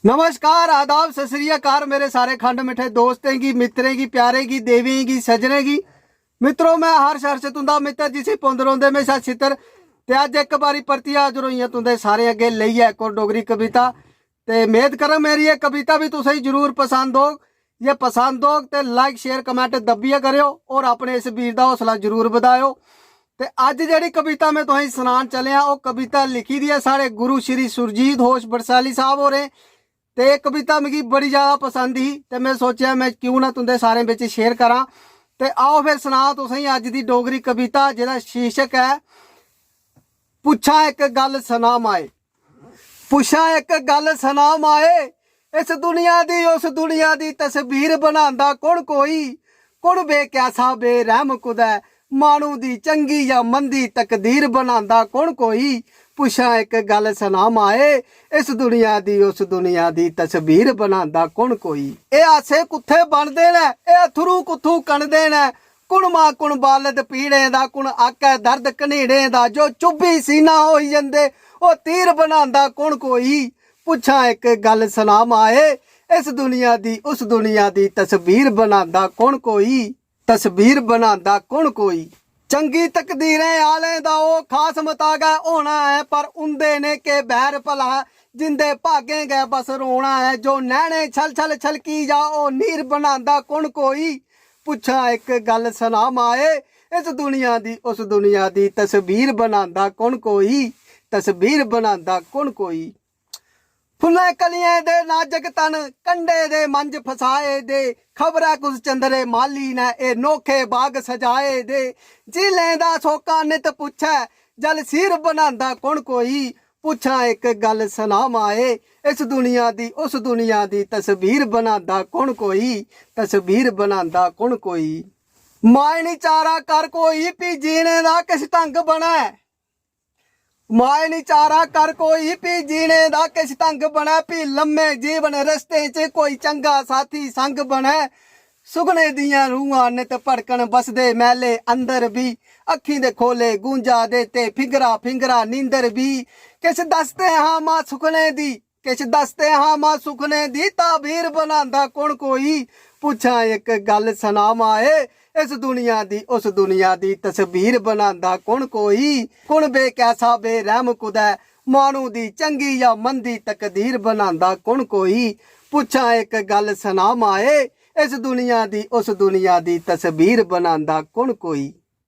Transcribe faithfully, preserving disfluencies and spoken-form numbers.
नमस्कार, आदाब, सत श्री अकाल मेरे सारे खंड मिट्ठे दोस्तें गी, मित्तरें गी, प्यारे गी, देवियें गी, सज्जनें गी। मित्रो, मैं हर्ष, हर्ष तुंदा मित्तर, जिसी पौंदे रौंह्दे म्हेशा छित्तर। ते अज्ज इक बारी परतियै हाजर होई आं तुंदे सारें अग्गें लेइयै इक होर डोगरी कविता। ते मेद करङ मेरी एह् कविता बी तुसेंगी जरूर पसंद होग। जे पसंद होग ते like, share, comment दब्बियै करेओ और अपने इस वीर दा हौसला जरूर बधाएओ। ते अज्ज जेह्ड़ी कविता में तुसेंगी सनान चलेआ, ओह् कविता लिखी दी ऐ साढ़े गुरु श्री सुरजीत होश बड़सैली साहब होरें। ते एह् कविता मिगी बड़ी ज्यादा पसंद ही ते में सोचेआ मैं क्यों ना तुंदे सारें बिच share करां। ते आओ फिर सनां तुसेंगी अज्ज दी डोगरी कविता, जेह्दा शीर्षक ऐ पुच्छां इक गल्ल सना माए। पुच्छां इक गल्ल सना माए, इस दुनिया दी उस दुनिया दी तस्वीर बनांदा कु'न कोई? कु'न बेकैसा बेरैह्म कुदै माह्नू दी चंगी जां मंदी तकदीर बनांदा कु'न कोई? पुच्छां इक गल्ल सना माए, इस दुनिया दी उस दुनिया दी तस्वीर बनांदा कु'न कोई? एह् आसे कुत्थै बनदे न, एह् अत्थरू कुत्थू कनदे न? कु'न मां कु'न बालद पीड़ें दा, कु'न आकै दर्द घनीड़ें दा? जो चुब्भी सीना होई जंदे, ओह् तीर बनांदा कु'न कोई? पुच्छां इक गल्ल सना माए, इस दुनिया दी उस दुनिया दी तस्वीर बनांदा कु'न कोई? तस्वीर बनांदा कु'न कोई? चंगी तकदीरें आह्लें दा ओह् खास मता गै होना ऐ, पर उं'दे ने केह् बैर भला, जिं'दे भागें गै बस रोना ऐ। जो नैनें छल छल छलकी जा, ओह् नीर बनांदा कु'न कोई? पुच्छां इक गल्ल सना माए, इस दुनिया दी उस दुनिया दी तस्वीर बनांदा कु'न कोई? तस्वीर बनांदा कु'न कोई? फुल्लें कलियें दे नाजक तन, कंडे दे मंज फसाए दे, खबरै कुस चंद्रे माली ने एह् नोखे बाग सजाए दे। झीलें दा सोका नित पुच्छै, जल सीर बनांदा कु'न कोई? पुच्छां इक गल्ल सना माए, इस दुनिया दी उस दुनिया दी तस्वीर बनांदा कु'न कोई? तस्वीर बनांदा कु'न कोई? माए नी चारा कर कोई, फ्ही जीने दा किश ढंग बनै। माए नी चारा कर कोई, फ्ही जीने दा किश ढंग बनै, फ्ही लम्मे जीवन रस्ते च कोई चंगा साथी संग बनै। सुखने दियां रूहां नित भड़कन बसदे मैह्ले अंदर बी, अक्खीं दे खोले गूंजा दे ते फिंगरा फिंगरा नींदर बी। किश दसदे हां मां सुखने दी, किश दसदे हां मां सुखने दी ताबीर बनांदा कु'न कोई? पुच्छां इक गल्ल सना माए, इस दुनिया दी उस दुनिया दी तस्वीर बनांदा कु'न कोई? कु'न बेकैसा बेरैह्म कुदै माह्नू दी चंगी जां मंदी तकदीर बनांदा कु'न कोई? पुच्छां इक गल्ल सना माए, इस दुनिया दी उस दुनिया दी तस्वीर बनांदा कु'न कोई?